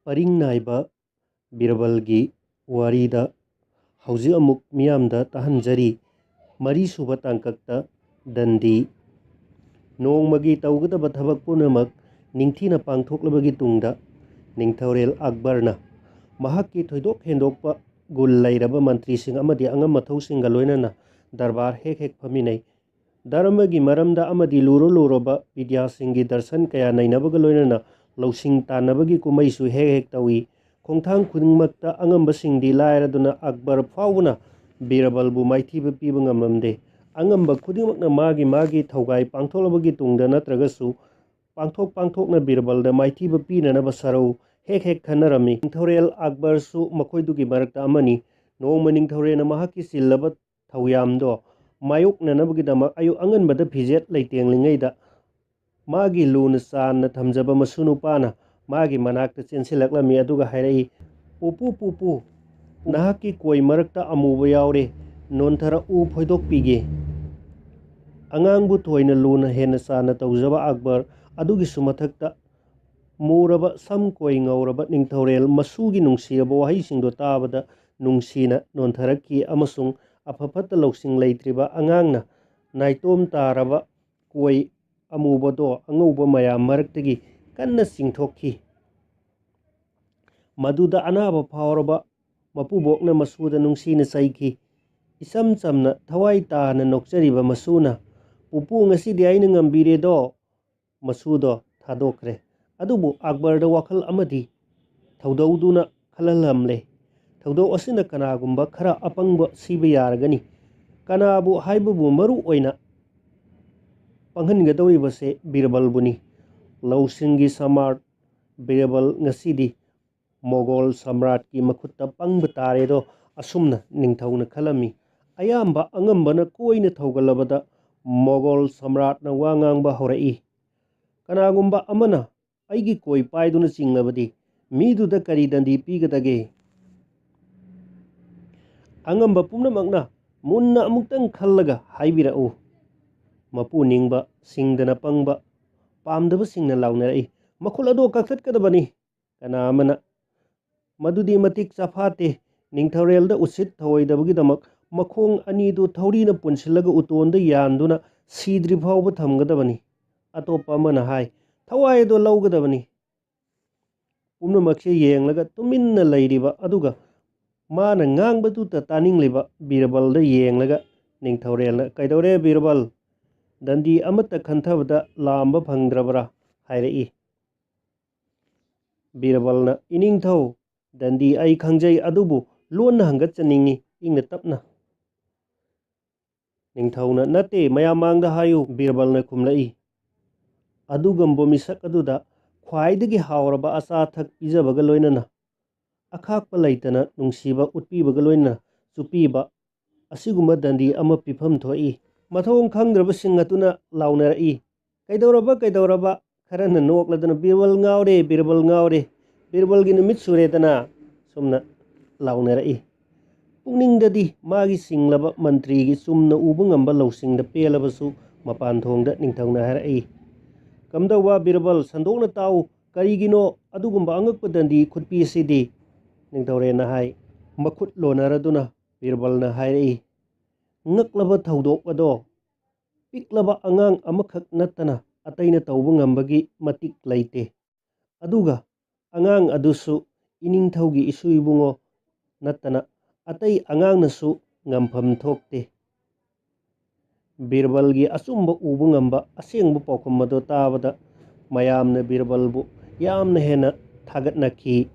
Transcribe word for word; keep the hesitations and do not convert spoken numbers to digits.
ꯄꯔꯤꯡ ꯅꯥꯏꯕ ꯕꯤꯔꯕꯜꯒꯤ ꯋꯥꯔꯤꯗ ꯍꯧꯖꯤꯛ ꯑꯃꯨꯛ ꯃꯤꯌꯥꯝꯗ ꯇꯥꯍꯟꯖꯔꯤ꯫ ꯃꯔꯤꯁꯨꯕ ꯇꯥꯡꯀꯛꯇ ꯗꯟꯗꯤ꯫ ꯅꯣꯡꯃꯒꯤ ꯇꯧꯒꯗꯕ ꯊꯕꯛ ꯄꯨꯝꯅꯃꯛ ꯅꯤꯡꯊꯤꯅ ꯄꯥꯡꯊꯣꯛꯂꯕꯒꯤ ꯇꯨꯡꯗ, ꯅꯤꯡꯊꯧꯔꯦꯜ ꯑꯛꯕꯔꯅ ꯃꯍꯥꯛꯀꯤ ꯊꯣꯏꯗꯣꯛ ꯍꯦꯟꯗꯣꯛꯄ ꯒꯨꯟ ꯂꯩꯔꯕ ꯃꯟꯇ꯭ꯔꯤꯁꯤꯡ ꯑꯃꯗꯤ ꯑꯉꯝ ꯑꯊꯧꯁꯤꯡꯒ ꯂꯣꯏꯅꯅ ꯗꯔꯕꯥꯔ ꯍꯦꯛ ꯍꯦꯛ ꯐꯝꯃꯤꯟꯅꯩ꯫ ꯙꯔꯃꯒꯤ ꯃꯔꯝꯗ ꯑꯃꯗꯤ ꯂꯨꯔ ꯂꯨꯔꯕ ꯕꯤꯗ꯭ꯌꯥꯁꯤꯡꯒꯤ ꯗꯔꯁꯟ ꯀꯌꯥ ꯅꯩꯅꯕꯒ ꯂꯣꯏꯅꯅ ꯂꯧꯁꯤꯡ ꯇꯥꯟꯅꯕꯒꯤ ꯀꯨꯝꯍꯩꯁꯨ ꯍꯦꯛ ꯍꯦꯛ ꯇꯧꯏ꯫ ꯈꯣꯡꯊꯥꯡ ꯈꯨꯗꯤꯡꯃꯛꯇ ꯑꯉꯝꯕꯁꯤꯡꯗꯤ ꯂꯥꯏꯔꯗꯨꯅ ꯑꯛꯕꯔ ꯐꯥꯎꯕꯅ ꯕꯤꯔꯕꯜꯕꯨ ꯃꯥꯏꯊꯤꯕ ꯄꯤꯕ ꯉꯝꯂꯝꯗꯦ꯫ ꯑꯉꯝꯕ ꯈꯨꯗꯤꯡꯃꯛꯅ ꯃꯥꯒꯤ ꯃꯥꯒꯤ ꯊꯧꯒꯥꯏ ꯄꯥꯡꯊꯣꯛꯂꯕꯒꯤ ꯇꯨꯡꯗ ꯅꯠꯇ꯭ꯔꯒꯁꯨ ꯄꯥꯡꯊꯣꯛ ꯄꯥꯡꯊꯣꯛꯅ ꯕꯤꯔꯕꯜꯗ ꯃꯥꯏꯊꯤꯕ ꯄꯤꯅꯅꯕ ꯁꯔꯧ ꯍꯦꯛ ꯍꯦꯛ ꯈꯟꯅꯔꯝꯃꯤ꯫ ꯅꯤꯡꯊꯧꯔꯦꯜ ꯑꯛꯕꯔꯁꯨ ꯃꯈꯣꯏꯗꯨꯒꯤ ꯃꯔꯛꯇ ꯑꯃꯅꯤ꯫ ꯅꯣꯡꯃ ꯅꯤꯡꯊꯧꯔꯦꯜꯅ ꯃꯍꯥꯛꯀꯤ ꯆꯤꯜꯂꯕ ꯊꯧꯌꯥꯝꯗꯣ ꯃꯥꯌꯣꯛꯅꯅꯕꯒꯤꯗꯃꯛ ꯑꯌꯨꯛ ꯑꯉꯟꯕꯗ ꯐꯤꯖꯦꯠ ꯂꯩꯇꯦꯡꯂꯤꯉꯩꯗ ꯃꯥꯒꯤ ꯂꯨꯅ ꯆꯥꯟꯅ ꯊꯝꯖꯕ ꯃꯁꯨ ꯅꯨꯄꯥꯅ ꯃꯥꯒꯤ ꯃꯅꯥꯛꯇ ꯆꯦꯟꯁꯤꯜꯂꯛꯂꯝꯃꯤ, ꯑꯗꯨꯒ ꯍꯥꯏꯔꯛꯏ, "ꯄꯨꯄꯨ, ꯄꯨꯄꯨ, ꯅꯍꯥꯛꯀꯤ ꯀꯣꯏ ꯃꯔꯛꯇ ꯑꯃꯨꯕ ꯌꯥꯎꯔꯦ, ꯅꯣꯟꯊꯔꯛꯎ, ꯐꯣꯏꯗꯣꯛꯄꯤꯒꯦ꯫" ꯑꯉꯥꯡꯕꯨ ꯊꯣꯏꯅ ꯂꯨꯅ ꯍꯦꯟꯅ ꯆꯥꯟꯅ ꯇꯧꯖꯕ ꯑꯛꯕꯔ ꯑꯗꯨꯒꯤꯁꯨ ꯃꯊꯛꯇ ꯃꯨꯔꯕ ꯁꯝ ꯀꯣꯏ ꯉꯧꯔꯕ ꯅꯤꯡꯊꯧꯔꯦꯜ ꯃꯁꯨꯒꯤ ꯅꯨꯡꯁꯤꯔꯕ ꯋꯥꯍꯩꯁꯤꯡꯗꯣ ꯇꯥꯕꯗ ꯅꯨꯡꯁꯤꯅ ꯅꯣꯟꯊꯔꯛꯈꯤ ꯑꯃꯁꯨꯡ ꯑꯐ ꯐꯠꯇ ꯂꯧꯁꯤꯡ ꯂꯩꯇ꯭ꯔꯤꯕ ꯑꯉꯥꯡꯅ ꯅꯥꯏꯇꯣꯝ ꯇꯥꯔꯕ ꯀꯣꯏ ꯑꯃꯨꯕꯗꯣ ꯑꯉꯧꯕ ꯃꯌꯥꯝ ꯃꯔꯛꯇꯒꯤ ꯀꯟꯅ ꯆꯤꯡꯊꯣꯛꯈꯤ꯫ ꯃꯗꯨꯗ ꯑꯅꯥꯕ ꯐꯥꯎꯔꯕ ꯃꯄꯨꯕꯣꯛꯅ ꯃꯁꯨꯗ ꯅꯨꯡꯁꯤꯅ ꯆꯩꯈꯤ꯫ ꯏꯆꯝ ꯆꯝꯅ ꯊꯋꯥꯏ ꯇꯥꯅ ꯅꯣꯛꯆꯔꯤꯕ ꯃꯁꯨꯅ, "ꯄꯨꯄꯨ, ꯉꯁꯤꯗꯤ ꯑꯩꯅ ꯉꯝꯕꯤꯔꯦꯗꯣ!" ꯃꯁꯨꯗꯣ ꯊꯥꯗꯣꯛꯈ꯭ꯔꯦ꯫ ꯑꯗꯨꯕꯨ ꯑꯛꯕꯔꯗ ꯋꯥꯈꯜ ꯑꯃꯗꯤ ꯊꯧꯗꯧꯗꯨꯅ ꯈꯜꯍꯜꯂꯝꯂꯦ꯫ ꯊꯧꯗꯧ ꯑꯁꯤꯅ ꯀꯅꯥꯒꯨꯝꯕ ꯈꯔ ꯑꯄꯪꯕ ꯁꯤꯕ ꯌꯥꯔꯒꯅꯤ꯫ ꯀꯅꯥꯕꯨ ꯍꯥꯏꯕꯕꯨ ꯃꯔꯨ ꯑꯣꯏꯅ ꯄꯪꯍꯟꯒꯗꯧꯔꯤꯕꯁꯦ ꯕꯤꯔꯕꯜꯕꯨꯅꯤ꯫ ꯂꯧꯁꯤꯡꯒꯤ ꯁꯃꯥꯔꯠ ꯕꯤꯔꯕꯜ ꯉꯁꯤꯗꯤ ꯃꯣꯒꯣꯜ ꯁꯝꯔꯥꯠꯀꯤ ꯃꯈꯨꯠꯇ ꯄꯪꯕ ꯇꯥꯔꯦꯗꯣ, ꯑꯁꯨꯝꯅ ꯅꯤꯡꯊꯧꯅ ꯈꯜꯂꯝꯃꯤ꯫ ꯑꯌꯥꯝꯕ ꯑꯉꯝꯕꯅ ꯀꯣꯏꯅ ꯊꯧꯒꯠꯂꯕꯗ ꯃꯣꯒꯣꯜ ꯁꯝꯔꯥꯠꯅ ꯋꯥ ꯉꯥꯡꯕ ꯍꯧꯔꯛꯏ, "ꯀꯅꯥꯒꯨꯝꯕ ꯑꯃꯅ ꯑꯩꯒꯤ ꯀꯣꯏ ꯄꯥꯏꯗꯨꯅ ꯆꯤꯡꯂꯕꯗꯤ ꯃꯤꯗꯨꯗ ꯀꯔꯤ ꯗꯟꯗꯤ ꯄꯤꯒꯗꯒꯦ? ꯑꯉꯝꯕ ꯄꯨꯝꯅꯃꯛꯅ ꯃꯨꯟꯅ ꯑꯃꯨꯛꯇꯪ ꯈꯜꯂꯒ ꯍꯥꯏꯕꯤꯔꯛꯎ꯫" ꯃꯄꯨ ꯅꯤꯡꯕ ꯁꯤꯡꯗꯅ ꯄꯪꯕ ꯄꯥꯝꯗꯕꯁꯤꯡꯅ ꯂꯥꯎꯅꯔꯛꯏ, "ꯃꯈꯨꯠ ꯑꯗꯣ ꯀꯛꯊꯠꯀꯗꯕꯅꯤ!" ꯀꯅꯥ ꯑꯃꯅ "ꯃꯗꯨꯗꯤ ꯃꯇꯤꯛ ꯆꯥꯐꯥꯠꯇꯦ, ꯅꯤꯡꯊꯧꯔꯦꯜꯗ ꯎꯁꯤꯠ ꯊꯧꯑꯣꯏꯗꯕꯒꯤꯗꯃꯛ ꯃꯈꯣꯡ ꯑꯅꯤꯗꯨ ꯊꯧꯔꯤꯅ ꯄꯨꯟꯁꯤꯜꯂꯒ ꯎꯇꯣꯟꯗ ꯌꯥꯟꯗꯨꯅ ꯁꯤꯗ꯭ꯔꯤ ꯐꯥꯎꯕ ꯊꯝꯒꯗꯕꯅꯤ"꯫ ꯑꯇꯣꯞꯄ ꯑꯃꯅ ꯍꯥꯏ, "ꯊꯋꯥꯏ ꯑꯗꯣ ꯂꯧꯒꯗꯕꯅꯤ"꯫ ꯄꯨꯝꯅꯃꯛꯁꯦ ꯌꯦꯡꯂꯒ ꯇꯨꯃꯤꯟꯅ ꯂꯩꯔꯤꯕ ꯑꯗꯨꯒ ꯃꯥꯅ ꯉꯥꯡꯕꯗꯨꯇ ꯇꯥꯅꯤꯡꯂꯤꯕ ꯕꯤꯔꯕꯜꯗ ꯌꯦꯡꯂꯒ ꯅꯤꯡꯊꯧꯔꯦꯜꯅ, "ꯀꯩꯗꯧꯔꯦ ꯕꯤꯔꯕꯜ? ꯗꯟꯗꯤ ꯑꯃꯠꯇ ꯈꯟꯊꯕꯗ ꯂꯥꯝꯕ ꯐꯪꯗ꯭ꯔꯕ꯭ꯔꯥ?" ꯍꯥꯏꯔꯛꯏ꯫ ꯕꯤꯔꯕꯜꯅ, "ꯏꯅꯤꯡꯊꯧ, ꯗꯟꯗꯤ ꯑꯩ ꯈꯪꯖꯩ, ꯑꯗꯨꯕꯨ ꯂꯣꯟꯅ ꯍꯪꯒꯠꯆꯅꯤꯡꯏ, ꯏꯪꯅ ꯇꯞꯅ"꯫ ꯅꯤꯡꯊꯧꯅ, "ꯅꯠꯇꯦ, ꯃꯌꯥꯝ ꯃꯥꯡꯗ ꯍꯥꯏꯌꯨ"꯫ ꯕꯤꯔꯕꯜꯅ ꯈꯨꯝꯂꯛꯏ꯫ ꯑꯗꯨꯒꯨꯝꯕ ꯃꯤꯁꯛ ꯑꯗꯨꯗ ꯈ꯭ꯋꯥꯏꯗꯒꯤ ꯍꯥꯎꯔꯕ ꯑꯆꯥ ꯑꯊꯛ ꯄꯤꯖꯕꯒ ꯂꯣꯏꯅꯅ, ꯑꯈꯥꯛꯄ ꯂꯩꯇꯅ ꯅꯨꯡꯁꯤꯕ ꯎꯠꯄꯤꯕꯒ ꯂꯣꯏꯅꯅ ꯆꯨꯞꯄꯤꯕ ꯑꯁꯤꯒꯨꯝꯕ ꯗꯟꯗꯤ ꯑꯃ ꯄꯤꯐꯝ ꯊꯣꯛꯏ꯫ ꯃꯊꯣꯡ ꯈꯪꯗ꯭ꯔꯕꯁꯤꯡ ꯑꯗꯨꯅ ꯂꯥꯎꯅꯔꯛꯏ, "ꯀꯩꯗꯧꯔꯕ, ꯀꯩꯗꯧꯔꯕ?" ꯈꯔꯅ ꯅꯣꯛꯂꯗꯅ, "ꯕꯤꯔꯕꯜ ꯉꯥꯎꯔꯦ, ꯕꯤꯔꯕꯜ ꯉꯥꯎꯔꯦ, ꯕꯤꯔꯕꯜꯒꯤ ꯅꯨꯃꯤꯠ ꯁꯨꯔꯦꯗꯅ" ꯁꯨꯝꯅ ꯂꯥꯎꯅꯔꯛꯏ꯫ ꯄꯨꯛꯅꯤꯡꯗꯗꯤ ꯃꯥꯒꯤ ꯆꯤꯡꯂꯕ ꯃꯟꯇ꯭ꯔꯤꯒꯤ ꯆꯨꯝꯅ ꯎꯕ ꯉꯝꯕ ꯂꯧꯁꯤꯡꯗ ꯄꯦꯜꯂꯕꯁꯨ, ꯃꯄꯥꯟ ꯊꯣꯡꯗ ꯅꯤꯡꯊꯧꯅ ꯍꯥꯏꯔꯛꯏ, "ꯀꯝꯗꯧꯕ ꯕꯤꯔꯕꯜ, ꯁꯟꯗꯣꯛꯅ ꯇꯥꯎ, ꯀꯔꯤꯒꯤꯅꯣ ꯑꯗꯨꯒꯨꯝꯕ ꯑꯉꯛꯄ ꯗꯟꯗꯤ ꯈꯨꯠꯄꯤ ꯑꯁꯤꯗꯤ?" ꯅꯤꯡꯊꯧꯔꯦꯜꯅ ꯍꯥꯏ꯫ ꯃꯈꯨꯠ ꯂꯣꯟꯅꯔꯗꯨꯅ ꯕꯤꯔꯕꯜꯅ ꯍꯥꯏꯔꯛꯏ, "ꯉꯛꯂꯕ ꯊꯧꯗꯣꯛ ꯑꯗꯣ ꯄꯤꯛꯂꯕ ꯑꯉꯥꯡ ꯑꯃꯈꯛ ꯅꯠꯇꯅ ꯑꯇꯩꯅ ꯇꯧꯕ ꯉꯝꯕꯒꯤ ꯃꯇꯤꯛ ꯂꯩꯇꯦ꯫ ꯑꯗꯨꯒ ꯑꯉꯥꯡ ꯑꯗꯨꯁꯨ ꯏꯅꯤꯡꯊꯧꯒꯤ ꯏꯁꯨ ꯏꯕꯨꯡꯉꯣ ꯅꯠꯇꯅ ꯑꯇꯩ ꯑꯉꯥꯡꯅꯁꯨ ꯉꯝꯐꯝ ꯊꯣꯛꯇꯦ"꯫ ꯕꯤꯔꯕꯜꯒꯤ ꯑꯆꯨꯝꯕ ꯎꯕ ꯉꯝꯕ ꯑꯁꯦꯡꯕ ꯄꯥꯎꯈꯨꯝ ꯑꯗꯨ ꯇꯥꯕꯗ ꯃꯌꯥꯝꯅ ꯕꯤꯔꯕꯜꯕꯨ ꯌꯥꯝꯅ ꯍꯦꯟꯅ ꯊꯥꯒꯠꯅꯈꯤ꯫